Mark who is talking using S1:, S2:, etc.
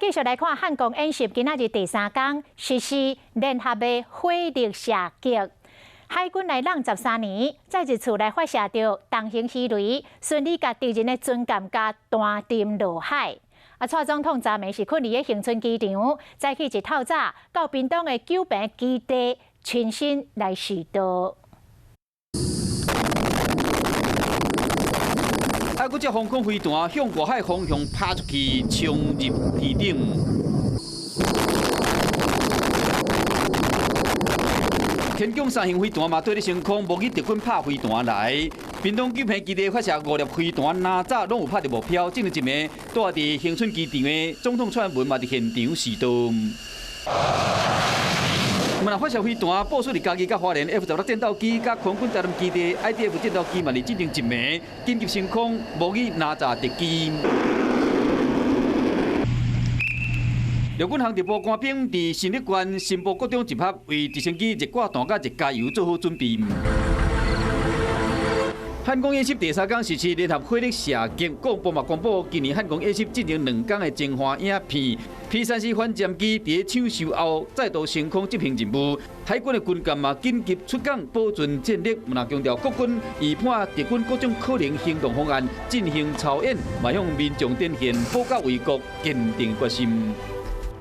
S1: 繼續來看漢光演習，今仔日第三工實施聯合的火力射擊。海軍來挵13年，再一次來發射著重型魚雷，順利共敵人的船艦共彈沉落海。啊，蔡總統昨暝是睏佇個恆春機場，早起一透早到屏東的九坪基地親身來視導。
S2: 啊！閣這防空飛彈向外海方向拍出去，衝入天頂。天弓三型飛彈嘛，對咧升空，模擬敵軍拍飛彈來。屏東九坪基地發射五粒飛彈，哪早攏有拍著目標。這陣一暝，住佇恆春機場的總統蔡英文嘛，佇現場視導。嘛，發射飛彈部署佇嘉義佮花蓮 F-16戰鬥機，佮空軍台南基地 IDF 戰鬥機嘛，佇進前一暝緊急升空，模擬轰炸敵機。陸軍航直播官兵佇新竹縣新埔國中集合，為直升機熱掛彈佮熱加油做好準備。漢光演習第三工實施聯合火力射擊，國防部嘛公布，今年漢光演習進行2工的精華影片。P-3C 反潛機佇搶修後再度升空執行任務，海軍的軍艦嘛緊急出港保存戰力，嘛強調國軍預判敵軍各種可能行動方案進行操演，嘛向民眾展現保家衛國堅定決心。